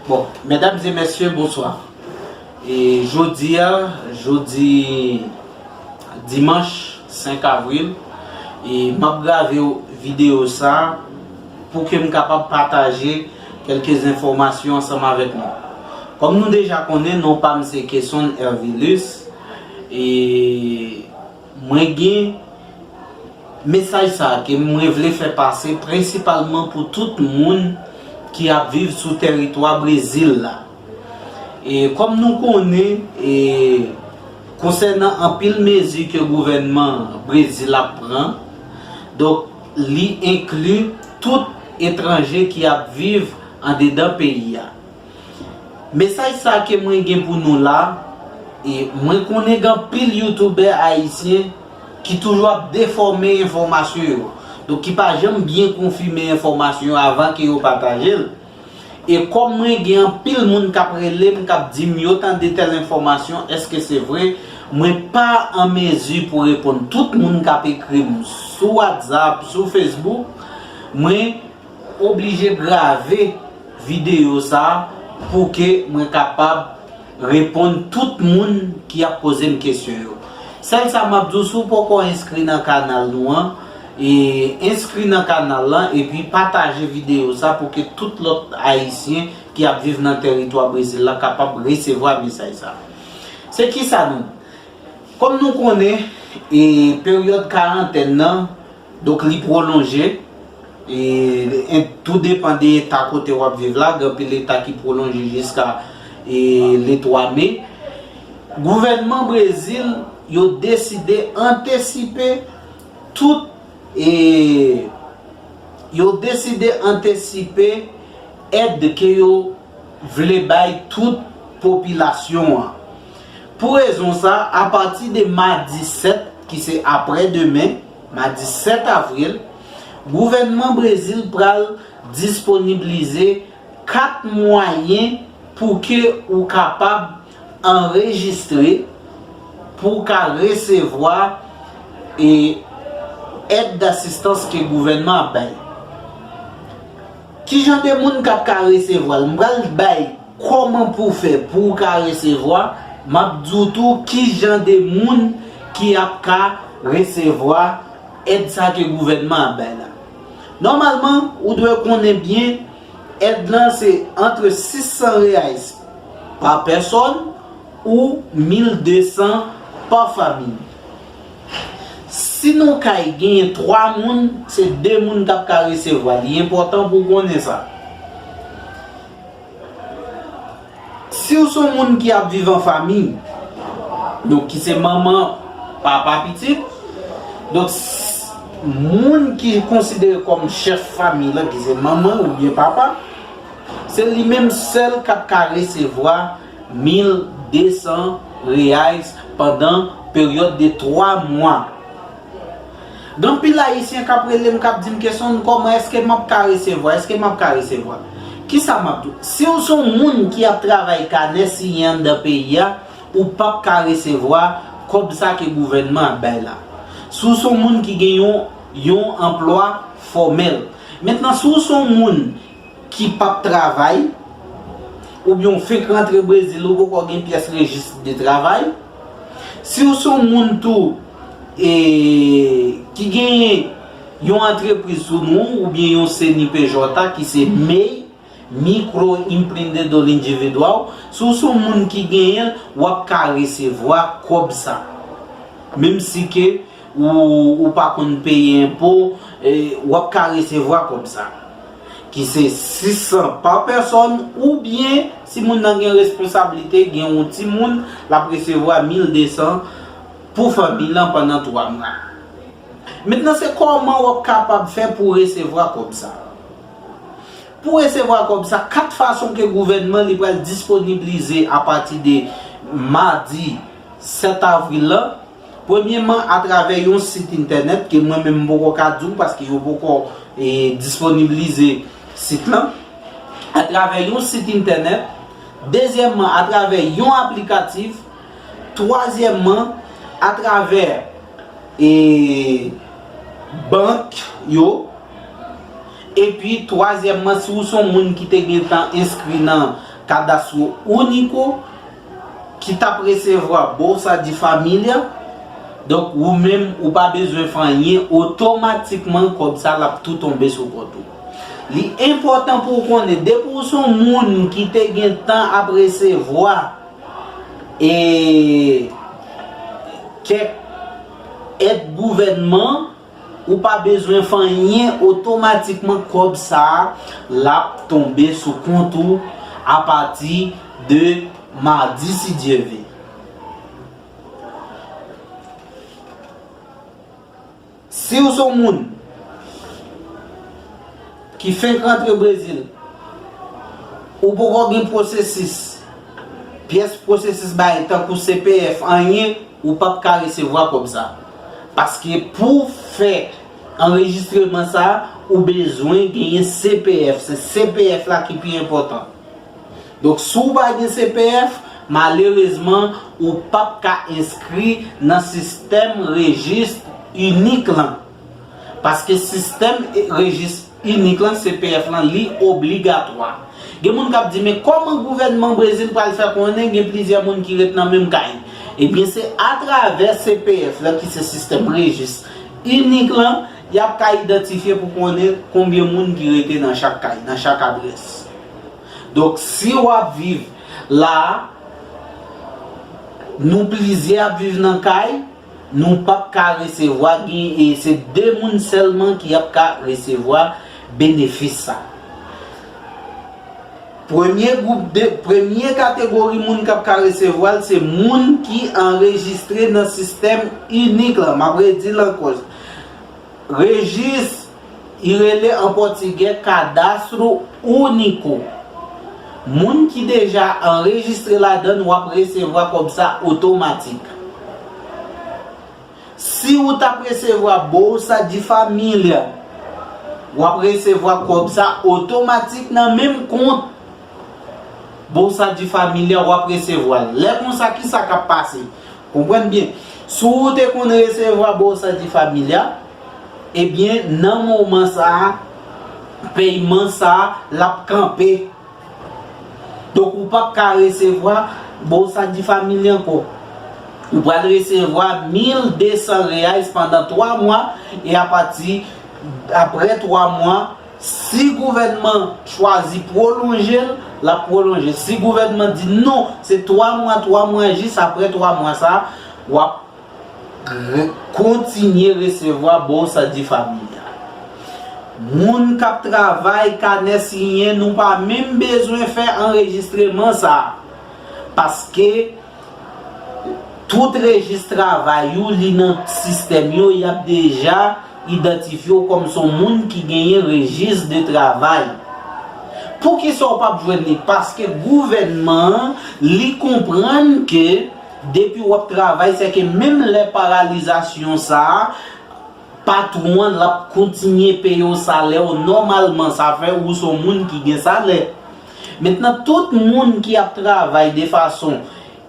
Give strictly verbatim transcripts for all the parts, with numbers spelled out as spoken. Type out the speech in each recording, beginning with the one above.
Bon, medam e mesye, bonswa. E jodi a, jodi dimanch senk avril, e m ap grave videyo sa a pou ke m kapab pataje kèlke enfòmasyon ansanm avèk nou. Kòm nou deja konnen, non pa m se Kesson Hervilus, e mwen gen mesaj sa a ke mwen vle fè pase prensipalman pou tout moun ki ap viv sou tèritwa Brezil la. E kòm nou konnen, e konsènan anpil mezi ke gouvènman Brezil ap pran, donk li enkli tout etranje ki ap viv andedan peyi a. Mesaj sa ke mwen gen pou nou la, e mwen konnen gen anpil youtubè ayisyen ki toujou ap defòme enfòmasyon yo. Donk ki pa janm byen konfime enfòmasyon yo avan ke yo pataje l. E kòm mwen gen anpil moun k ap rele m, k ap di m yo tande tèl enfòmasyon, èske se vre? Mwen pa an mezi pou reponn tout moun k ap ekri m sou WhatsApp, sou Facebook. Mwen oblije grave videyo sa a pou ke mwen kapab reponn tout moun ki ap poze m kesyon yo. Sèl sa m ap di w, si w poko enskri nan kanal nou an, e enskri nan kanal lan epi pataje videyo sa pou ke tout lòt ayisyen ki ap viv nan tèritwa Brezil la kapab resevwa mesaj sa. Se kisa nou? Kòm nou konnen, e peryòd karantèn nan, donk li pwolonje, e en- tou depan de eta kote w ap viv la, gen anpil eta ki pwolonje jiska e le twa me. Gouvènman Brezil yo deside antesipe tout, e yo deside antesipe èd ke yo vle bay tout popilasyon an. Pou rezon sa, apati de madi sèt, ki se aprè demen, madi sèt avril, gouvènman Brezil pral disponibilize kat mwayen pou ke ou kapab anrejistre pou w ka resevwa e èd dasistans ke gouvènman ap bay. Ki jan de moun k ap ka resevwa l? M pral bay kòman pou fè pou w ka resevwa, m ap di w tou ki jan de moun ki ap ka resevwa èd sa ke gouvènman ap bay la. Nòmalman, ou dwe konnen byen, èd lan se antre sis san reais pa pèsòn ou mil de san pa fanmi. Si nou kay genyen twa moun, se de moun k ap ka resevwa. Li enpòtan pou w konnen sa. Si w se yon moun ki ap viv an fanmi, donk ki se manman, papa, pitit, donk s- moun ki konsidere kòm chèf fanmi lan, ki se manman oubyen papa, se li menm sèl k ap ka resevwa mil de san reais pandan peryòd de twa mwa. Gen anpil ayisyen k ap rele m, k ap di m, Kesson, kòman, èske m ap ka resevwa? Èske m ap ka resevwa? Kisa m ap di w? Si w se yon moun ki ap travay kanè siyen anndan peyi a, ou p ap ka resevwa kòb sa ke gouvènman ap bay la. Si w se yon moun ki gen yon, yon anplwa fòmèl. Mentnan, si w se yon moun ki p ap travay, oubyen w fenk rantre Brezil, ou poko gen pyès rejis de travay, si w se yon moun tou e, ki genyen yon antrepriz sou non w, oubyen yon C N P J, ki se MEI, Microempreendedor Individual, si w se yon moun ki genyen l, w ap ka resevwa kòb sa. Menm si ke ou, ou pa konn peye enpo, e, w ap ka resevwa kòb sa. Ki se sis san pa pèsòn, oubyen si moun nan gen responsablite, gen yon timoun, l ap resevwa mil de san pou fanmi lan pandan twa mwa. Mentnan, se kòman w ap kapab fè pou w resevwa kòb sa. Pou w resevwa kòb sa, kat fason ke gouvènman li pral disponibilize apati de madi sèt avril la. Premyeman, atravè yon sit entènèt ke mwen menm m poko ka di w paske yo poko, e, disponibilize sit lan. Atravè yon sit entènèt. Dezyèmman, atravè yon aplikatif. Twazyèmman, atravè, e, bank yo. Epi, twazyèmman, si w se yon moun ki te gentan enskri nan Cadastro Único ki t ap resevwa Bolsa de Família. Donk, ou menm, ou pa bezwen fè anyen, otomatikman, kòb sa l ap tou tonbe sou kont ou. Li enpòtan pou w konnen, depi w se yon moun ki te gen tan ap resevwa e kèk èd gouvènman, ou pa bezwen fè anyen, otomatikman kòb sa a, l ap tonbe sou kont ou apati de madi, si Dye ve. Si w se yon moun ki fenk rantre Brezil, ou poko gen pwosesis, pyès pwosesis bay tankou C P F, anyen, ou p ap ka resevwa kòb sa. Paske pou w fè anrejistreman sa, ou bezwen genyen C P F. Se C P F la ki pi enpòtan. Donk, si w pa gen C P F, malerezman, ou p ap ka enskri nan sistèm rejis inik lan. Paske sistèm e, rejis inik lan, C P F lan, li obligatwa. Gen moun k ap di, "Men kòman gouvènman Brezil pral fè konnen gen plizyè moun ki ret nan menm kay?" Ebyen, se atravè C P F lan, ki se sistèm rejis inik lan, y ap ka idantifye pou konnen konbyen moun ki rete nan chak kay, nan chak adrès. Donk, si w ap viv la, nou plizyè ap viv nan kay, nou p ap ka resevwa, gen, e se de moun sèlman ki ap ka resevwa benefis sa. Premye gwoup de, premye kategori moun k ap ka resevwa l, se moun ki anrejistre nan sistèm inik lan. M ap redi l ankò. Rejis, i rele an pòtigè Cadastro Único. Moun ki deja anrejistre ladan l, w ap resevwa kòb sa otomatik. Si ou t ap resevwa Bolsa de Família, w ap resevwa kòb sa otomatik nan menm kont Bolsa de Família, w ap resevwa l. Lè konsa, ki sa k ap pase? Konprann byen. Si w te konn resevwa Bolsa de Família, ebyen, nan moman sa a, pèyman sa a, l ap kanpe. Donk, ou p ap ka resevwa Bolsa de Família ankò. Ou pral resevwa mil de san reais pandan twa mwa, e apati, apre twa mwa, si gouvènman chwazi pwolonje l, l ap pwolonje. Si gouvènman di non, se twa mwa, twa mwa, jis apre twa mwa sa, w ap re-, kontinye resevwa Bolsa de Família. Moun k ap travay, kanè siyen, nou pa menm bezwen fè anrejistreman sa a. Paske tout rejis travay ou, li nan sistèm yo, y ap deja idantifye w kòm se yon moun ki genyen rejis de travay. Poukisa w p ap jwenn li? Paske gouvènman an, li konprann ke depi w ap travay, sèke menm lè paralizasyon sa a, patwon an, l ap kontinye peye w salè w nòmalman. Sa fè ou se yon moun ki gen salè. Mentnan, tout moun ki ap travay de fason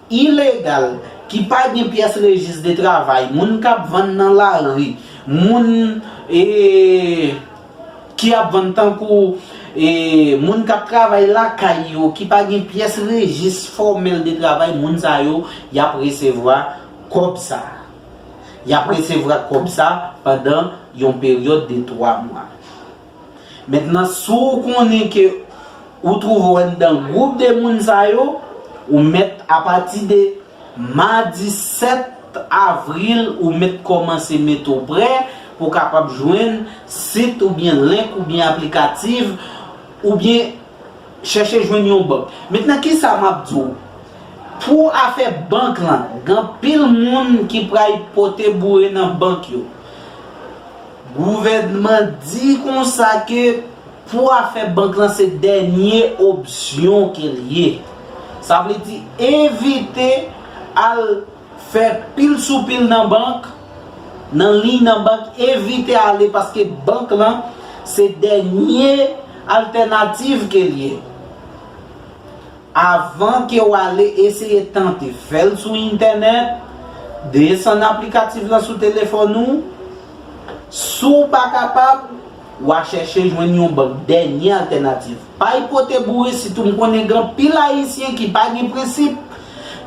ilegal, ki pa gen pyès rejis de travay, moun k ap vann nan lari, moun, e, ki ap vann tankou, e, moun k ap travay lakay yo, ki pa gen pyès rejis fòmèl de travay, moun sa yo, y ap resevwa kòb sa. Y ap resevwa kòb sa pandan yon peryòd de twa mwa. Mentnan, si w konnen ke ou twouve w anndan gwoup de moun sa yo, ou mèt, apati de madi sèt avril, ou mèt kòmanse mete w prè pou w kapab jwenn sit oubyen link oubyen aplikatif oubyen chèche jwenn yon bank. Mentnan, kisa m ap di w? Pou afè bank lan, gen anpil moun ki pral pote boure nan bank yo. Gouvènman di konsa ke pou afè bank lan, se dènye opsyon ke l ye. Sa vle di, evite al fè pil sou pil nan bank, nan liy nan bank, evite ale, paske bank lan se dènye altènativ ke l ye. Avan ke w ale eseye tante fè l sou entènèt, desann aplikatif lan sou telefòn ou. Si w pa kapab, W a chèche jwenn yon bank, dènye altènativ. Pa y pote boure, sitou m konnen gen anpil Ayisyen ki pa gen prensip.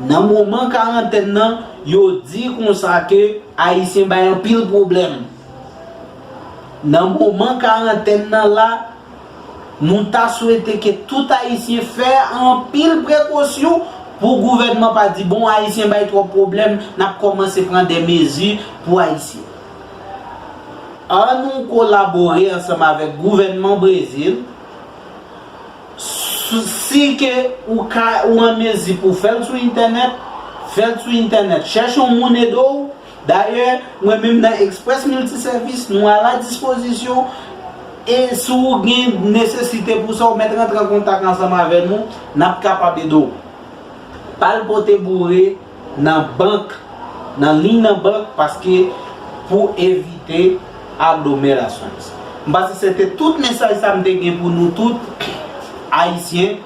Nan moman karantèn nan, yo di konsa ke Ayisyen bay anpil pwoblèm. Nan moman karantèn nan la, nou ta swete ke tout Ayisyen fè anpil prekosyon pou gouvènman pa di, bon, Ayisyen bay twòp pwoblèm, n ap kòmanse pran de mezi pou Ayisyen. Ann nou kolabore ansanm avèk gouvènman Brezil. Si ke ou ka, ou an mezi pou fè l sou entènèt, fè l sou entènèt. Chèche yon moun ede w. Dayè, mwen menm nan Express Multiservice, nou a la dispozisyon. E si w gen nesesite pou sa, ou mèt rantre an kontak ansanm avè nou, n ap kapab ede w. Pa al pote boure nan bank, nan liy nan bank, paske pou evite aglomerasyon. M panse se te tout mesaj sa m te gen pou nou tout Ayisyen.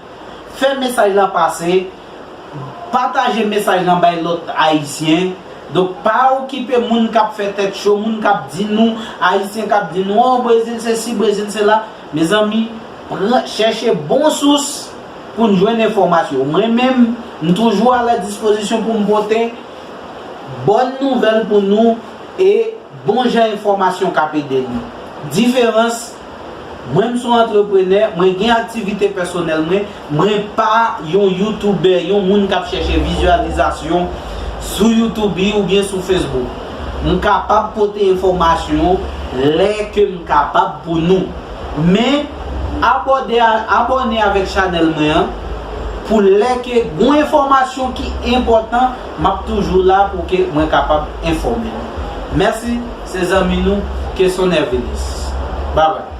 Fè mesaj la pase, pataje mesaj lan bay lòt Ayisyen. Donk, pa okipe moun k ap fè tèt cho, moun k ap di nou, Ayisyen k ap di nou, oh, Brezil se si, Brezil se la. Mezanmi, pran, chèche bon sous pou n jwenn enfòmasyon. Mwen menm, m toujou a la dispozisyon pou m pote bòn nouvèl pou nou e bon jan enfòmasyon k ap ede nou. Diferans, mwen m se yon antreprenè, mwen gen aktivite pèsonèl mwen, mwen pa yon youtubè, yon moun k ap chèche vizyalizasyon sou YouTube oubyen sou Facebook. M kapab pote enfòmasyon lè ke m kapab pou nou. Men, abòde a, abòne avèk chanèl mwen an, pou lè ke gon enfòmasyon ki enpòtan, m ap toujou la pou ke mwen kapab enfòme nou. Mèsi, se zanmi nou, Kesson Nèvilis. Babay.